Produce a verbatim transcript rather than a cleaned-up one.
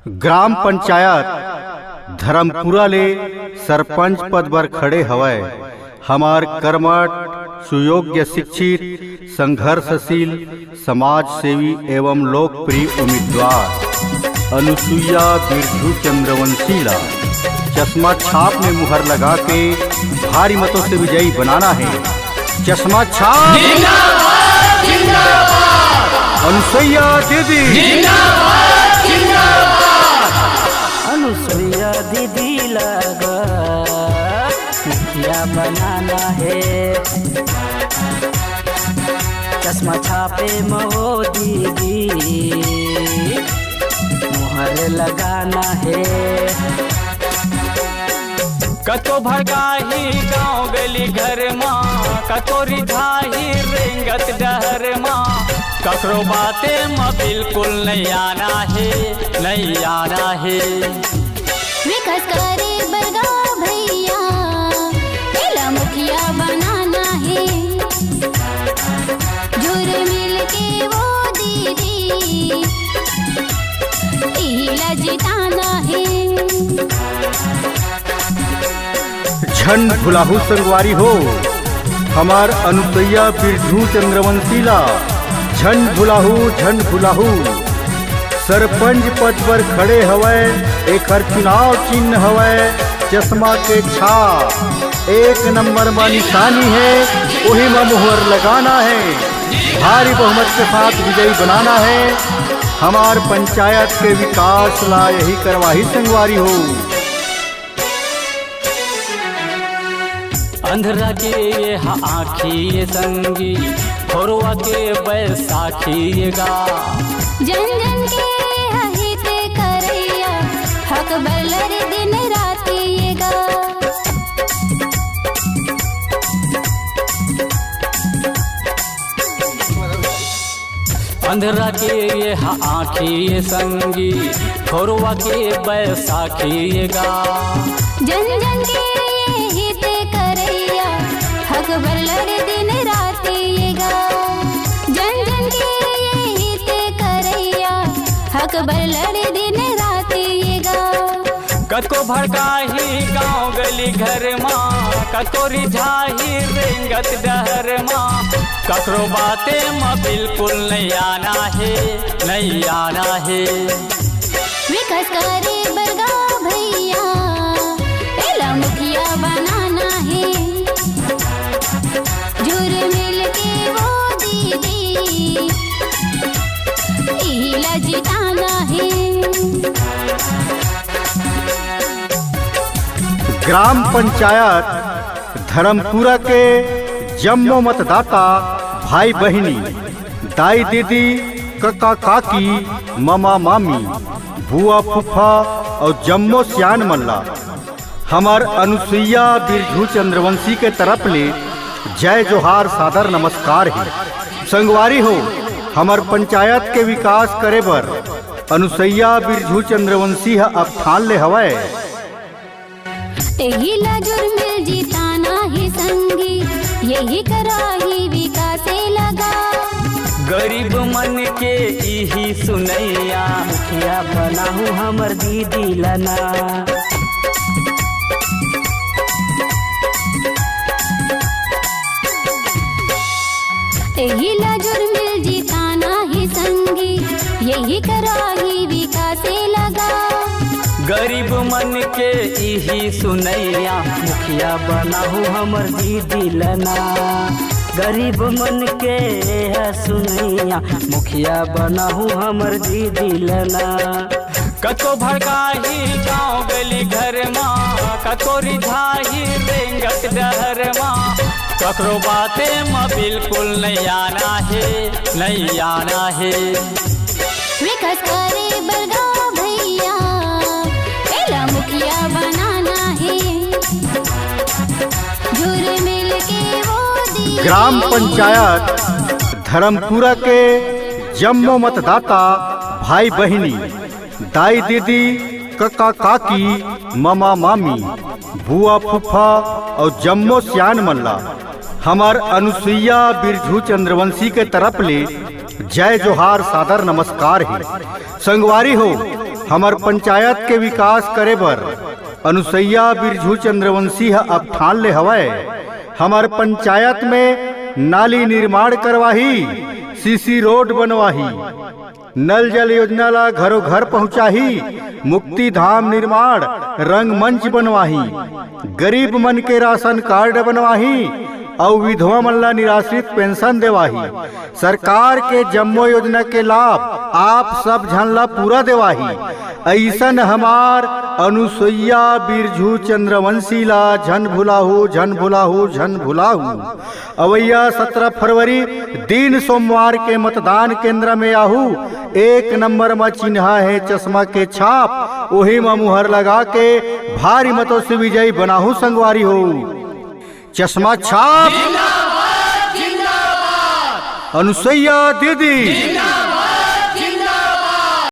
ग्राम पंचायत धर्मपुरा ले सरपंच पद बर खड़े हवय हमर कर्मठ, सुयोग्य, शिक्षित, संघर्षशील, समाज सेवी एवं लोकप्रिय उम्मीदवार अनुसुईया बिरजू चंद्रवंशी ला चश्मा छाप में मुहर लगा के भारी मतों से विजयी बनाना है। चश्मा छाप जिंदाबाद, जिंदाबाद। अनुसुईया दीदी जिंदाबाद, जिंदाबाद। अनुसुईया दीदी लगा मुखिया बनाना है। चश्मा छापे में वो दीदी मुहर लगाना है। कतको भड़काही गांव गली घर मा, कतको रिझाही रेंगत डहर मा, ककरो बाते मा बिल्कुल नहीं आना है, नहीं आना है। विकास करे बर गा भैया, एला मुखिया बनाना है। जुर मिल के वो दीदी, इही ला जिताना है। झन भुलाहू संगवारी हो, हमर अनुसुईया बिरजू चंद्रवंशी ला झन भुलाहू, झन भुलाहू। सरपंच पद बर खड़े हवय, एखर चुनाव चिन्ह हवय चश्मा के छाप। एक नंबर म निशानी है, उही म मुहर लगाना है। भारी बहुमत के साथ विजयी बनाना है। हमार पंचायत के विकास ला यही करवाही संगवारी हो। अंधरा के ये हा आँखी ये संगी, खोरवा के बैसाखी ये गा। जन जन के ये हा हित करैया, हक बर लड़े दिन रात ये गा। अंधरा के ये हा आँखी ये संगी, खोरवा के बैसाखी ये गा। जन जन के ये हित करैया, हक बर लड़े दिन रात ये गा। जन जन के ये हित करैया, हक बर लड़े दिन रात ये गा। कतको भड़काही गांव गली घर मा, कतको रिझाही रेंगत डहर मा, ककरो बाते मा बिल्कुल नहीं आना है, नहीं आना है। विकास करे बर गा भैया, एला मुखिया बनाना है। जुर मिल के वो दीदी, इही ला जिताना है। ग्राम पंचायत धर्मपुरा के जम्मो मतदाता भाई बहिनी, दाई दीदी, कका काकी, ममा मामी, बुआ फूफा अउ जम्मो सियान मन ला हमर अनुसुईया बिरजू चंद्रवंशी के तरफ ले जय जोहार, सादर नमस्कार हे। संगवारी हो, हमर पंचायत के विकास करे बर अनुसुईया बिरजू चंद्रवंशी ह अब ठान ले हवय। एही ला जुर मिल जिताना ही संगी, यही कराही विकासे लगा। गरीब मन के इही सुनैया, मुखिया बनाहूँ हमर दीदी लना। एही ला जुर मिल जिताना ही संगी, यही कराही विकासे लगा। गरीब मन के इही सुनैया, मुखिया बनाहूँ हमर दीदी लना। गरीब मन के ह सुनैया, मुखिया बनाहूँ हमर दीदी लना। कतको भड़काही गांव गली घर मा, कतको रिझाही रेंगत डहर मा, ककरो बाते मा बिल्कुल नहीं आना हे, नहीं आना हे। विकास करे बर गा भैया, एला मुखिया बनाना हे। जुर मिल के वो दीदी। ग्राम पंचायत धर्मपुरा के जम्मो मतदाता भाई बहिनी, दाई दीदी, कका काकी, ममा मामी, बुआ फूफा अउ जम्मो सियान मन ला हमर अनुसुईया बिरजू चंद्रवंशी के तरफ ले जय जोहार, सादर नमस्कार हे। संगवारी हो, हमर पंचायत के विकास करे बर अनुसैया बिरजू चंद्रवंशी ह अब ठान ले हवय। हमर पंचायत में नाली निर्माण करवाही, सीसी रोड बनवाही, नल जल योजना ला घरो घर पहुंचाही, मुक्ति धाम निर्माण, रंगमंच बनवाही, गरीब मन के राशन कार्ड बनवाही अउ विधवा मन ला निराश्रित पेंशन देवाही। सरकार के जम्मो योजना के लाभ आप सब झन ला पूरा देवाही। अइसन हमार अनुसुईया बिरजू चंद्रवंशी ला झन भुलाहू, झन भुलाहू, झन भुलाहू। अवइया सतरा फरवरी दिन सोमवार के मतदान केंद्र में आहू। एक नंबर म चिन्हा हे चश्मा के छाप, ओही म मुहर लगा के भारी मतों से विजयी बनाहू संगवारी हो। चश्मा छाप, अनुसुईया दीदी।